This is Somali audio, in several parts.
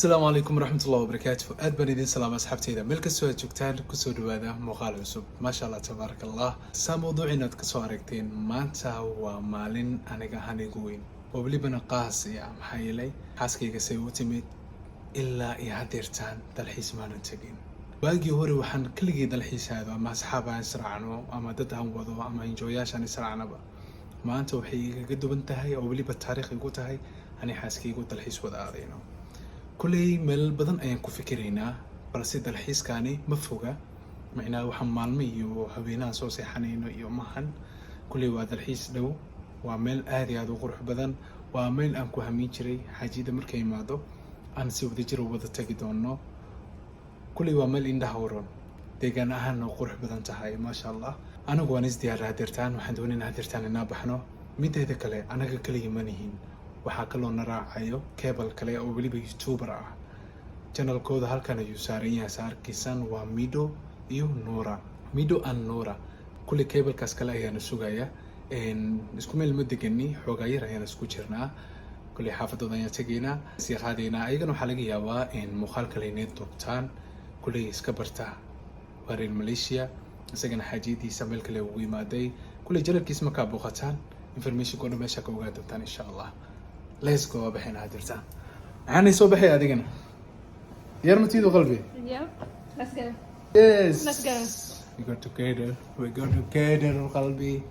Asalaamu calaykum waraxmatullahi wabarakaatu. Aad baan idiin salaama asxaabteyda, meel kastoo aad joogtaan. Kusoo dhawaada muuqaal cusub. Maasha Allah, tabaaraka Allah. Saa mawduuciin aad kasoo aragteen, maanta waa maalin aniga ahaan igu weyn oo welibana qaas iya. Maxaa yeelay, xaaskayga say u timid ilaa iyo hadeertaan dalxiis maanan tegin. Waagii hore waxaan keligii dalxiis aado, ama asxaab aan israacno, ama dad aan wado, ama enjoyaashaan israacnaba. Maanta waxay igaga duwan tahay oo weliba taariikh igu tahay ani xaaskaygu dalxiis wada aadayno. Kulley meel badan ayaan ku fikiraynaa, balse dalxiiskaani ma foga. Macnaa waxaan maalmo iyo haweenahan soo seexanayno iyo mahan. Kulley waa dalxiis dhow, waa meel aad iyo aad u qurux badan, waa meel aan ku hamin jiray xaajida markay imaado aan si wadajir u wada tagi doono. Kulley waa meel indhaha uron, deegaan ahaanna u qurux badan tahay, maasha Allah. Anigu waan isdiyaara hadeertaan, waxaan doonaynaa hadeertaan inaa baxno. Mideeda kale, anaga kaliya ma nihin, waxaa kaloo na raacayo couple kale oo weliba YouTuber ah. Channelkooda halkan ayuu saaran yahay, saarkiisan. Waa Mido iyo Nura, Mido and Nura. Kulli couplekaas kale ayaana sugaya. Isku meel ma degani, xoogaa yar ayaan isku jirnaa. Kulli xaafadooda ayaan tegaynaa, sii qaadaynaa. Ayagana waxaa laga yaabaa in muuqaal kale inay duubtaan. Kulley iska barta, waa reer Malaysia, isagana xaajiyadiisa meel kale ugu yimaaday. Kulley channelkiisa markaa booqataan, informationka o dhan meesha ka ogaan doontaan, insha Allah. Let's go, waa baxayna hadirtaan. Maxaanay soo baxay adigana diyaar matiidu qalbi? Yep. Let's go. Yes. Let's go. We go together, we go together, qalbi.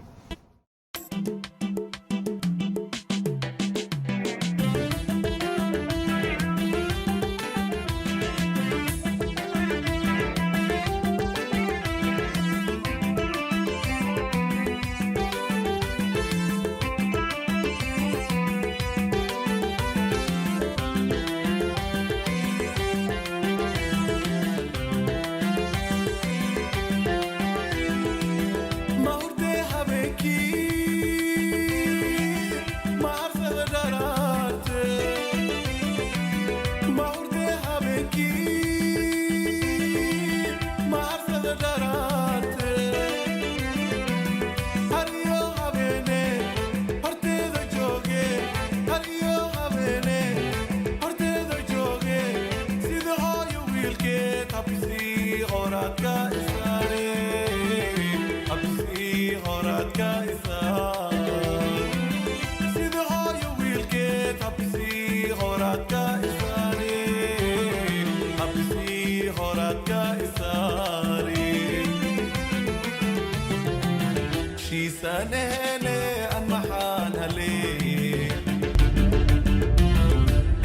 Ma hurdee habeenkii, ma harsada dharaarte. Ma hurdee habeenkii, ma harsada dharaarte. Hariyo habeene horteeda jooge, hariyo habeene horteeda jooge, sida hooyo wiilkeed habsii horaadka isaare, habsii horaadka isaar, sida hooyo wiilkeed habsii horaadka isaare, habsii horaadka isaare. Shiisanehene an maxaan haleeye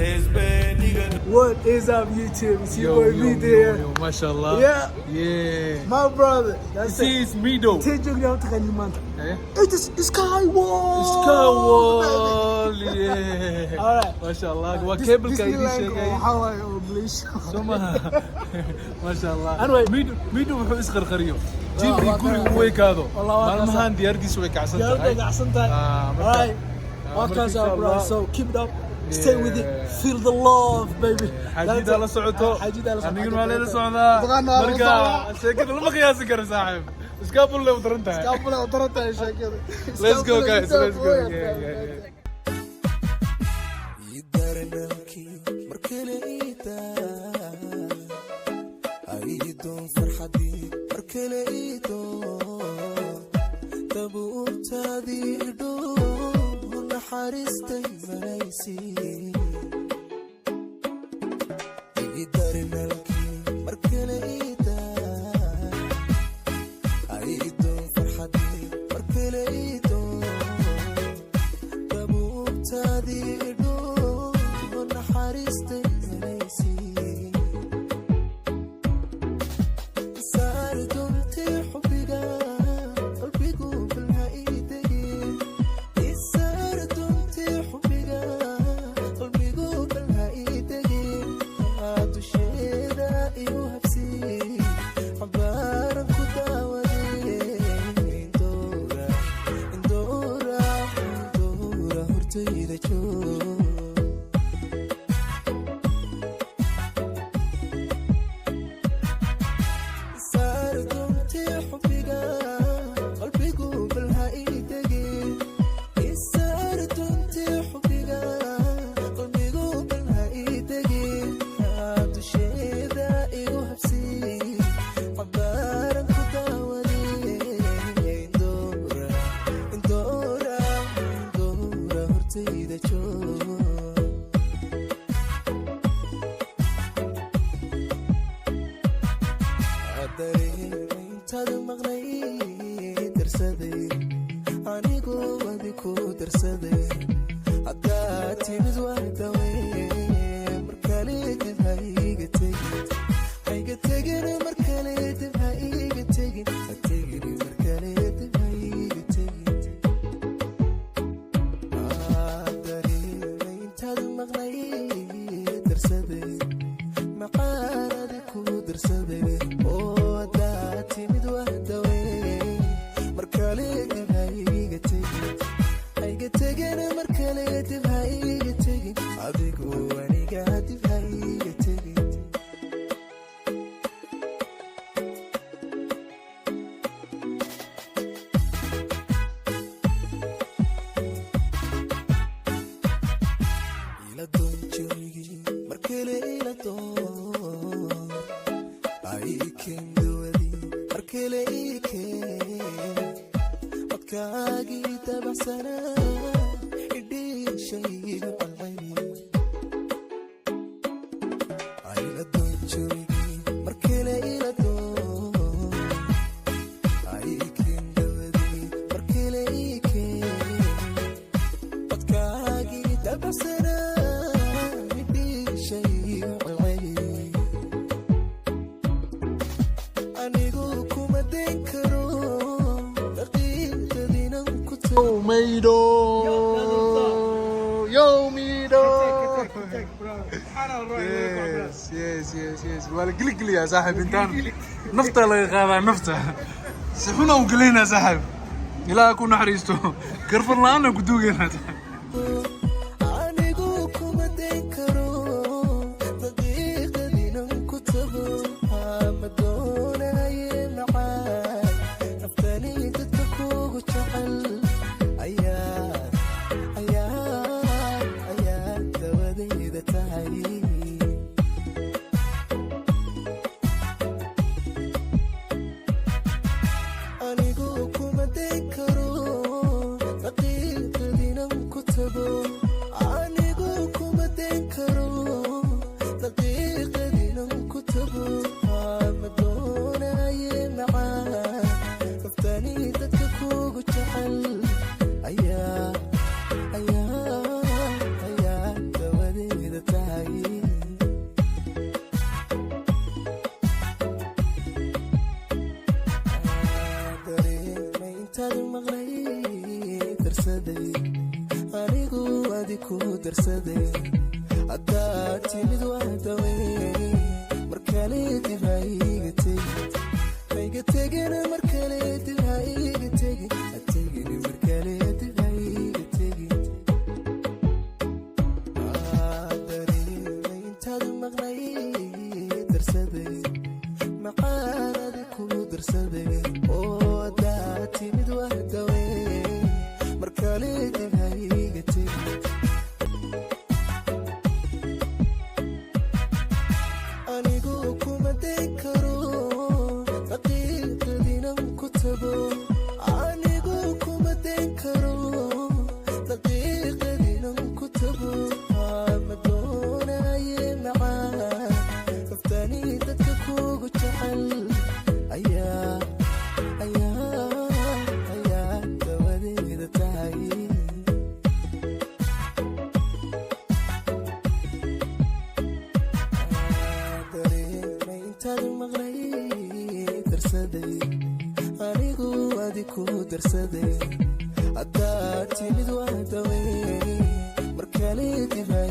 heesbeeniga. What is up, YouTube? It's your Yo, boy yo, Mido yo, here. yo, masha Allah. Yeah. Yeah. My brother. That's This it. is Mido. Intee joognaa mataqaanin maanta? Eh? It is Skywall. Skywall, yeah. All right. Masha Allah. Waa coupleka idin Disneyland oo sheegay. waxaa waaye oo Malaysia. Soo maha? Masha Allah. Anyway. Mido, Mido wuxuu isqarqariyo. Jiifkii waa guriga kana. u weykaado. Wallah, waa kaasa. Maalmahan diyaaradiisu way kacsan Diyaaradda tahay. ay kacsan tahay. Ah, All right. ah, Waa marka kaasa, insha bro. Allah. So keep it up. Stay with it. Yeah. Feel the love, baby. Xaajida la socoto. Xaajida la socoto. Aniguna waa leela socdaa. Taqaana waa la Marka socdaa. sheekada lama qiyaasi karo, saaxiib. Iskaabul u daran tahay. Iskaabule u daran tahay sheekada. Let's go, Iskaabule guys. Let's go. iskaabule. Yeah. Daranalkii markale iidaa aidoon farxadii markale iidoon dabuurtaadii idhow naxariistay malaysi. Daranalkii markale iidaa aidoon farxadii markale iidoon dabuurtaadii idhow naxariistay malaysi. Saar doontii xubbiga qalbigu balha ii degin. Isaar doontii xubbiga qalbigu balha ii degin. Dusheeda Dareemay intaad maqnay, darsaday anigu adi ku darsaday. Haddaad timid waa dawey, mar kale dib ha iiga tegin, haiga tegin mar kale, dib ha iiga tegin, ha tegin mar kale, dib ha iiga tegin. Dareemay intaad maqnay, darsaday maqaaradi ku darsaday, oo haddaad timid waa dawey, mar kale dib ha iiga tegin, haiga tegin mar kale, dib ha iiga tegin, adigu aniga dib ha iiga tegin. Ila doon jawigii mar kale, ila doon ay keen dawadii mar kale, ii keen codkaagii dabacsanaa, idhiishaygu qalceli. Ila doon jawigii mar kale, ila doon ay keen dawadii mar kale, ii keen codkaagii dabacsanaa, idhiishaygu qalceli. Anigu kuma dayn karo daqiiqadiinan ku tago. Mido! Yo, Mido! Yes. Waa la geligeliyaa, saaxiib, intaan nafta laga qaadaa, nafta si xun u gelaynaa, saaxiib. Ilaaha ku naxariisto, karfan la'aana ku duugaynaa. Anigu kuma dayn karo daqiiqadiinan ku tago, ma doonaye macaan, naftani dadka kugu jecel ayaa ayaa ayaa dawadayda tahay. Anigu kuma dayn karo daqiiqadiinan ku tago, anigu kuma dayn karo daqiiqadiinan ku tago, ma doonaye macaan, naftani dadka kugu jecel ayaa ayaa ayaa dawadayda tahay. Dareemay intaad maqnay, darsaday anigu adi ku darsaday. Haddaad timid waa dawey, mar kale dib ha iiga tegin, haiga tegin mar kale, dib ha iiga tegin, ha tegin mar kale, dib ha iiga tegin. Dareemay intaad maqnay, darsaday maqaaradi ku darsaday, oo haddaad timid waa dawey, mar kale dib ha iiga tegin. Anigu kuma dayn karo daqiiqadiinan ku tago, anigu kuma dayn karo daqiiqadiinan ku tago, ma doonaye macaan, naftani dadka kugu jecel ayaa ayaa ayaa dawadayda tahay. Dareemay intaad maqnay, darsaday anigu adi ku darsaday. Haddaad timid waa dawey, mar kale dib ha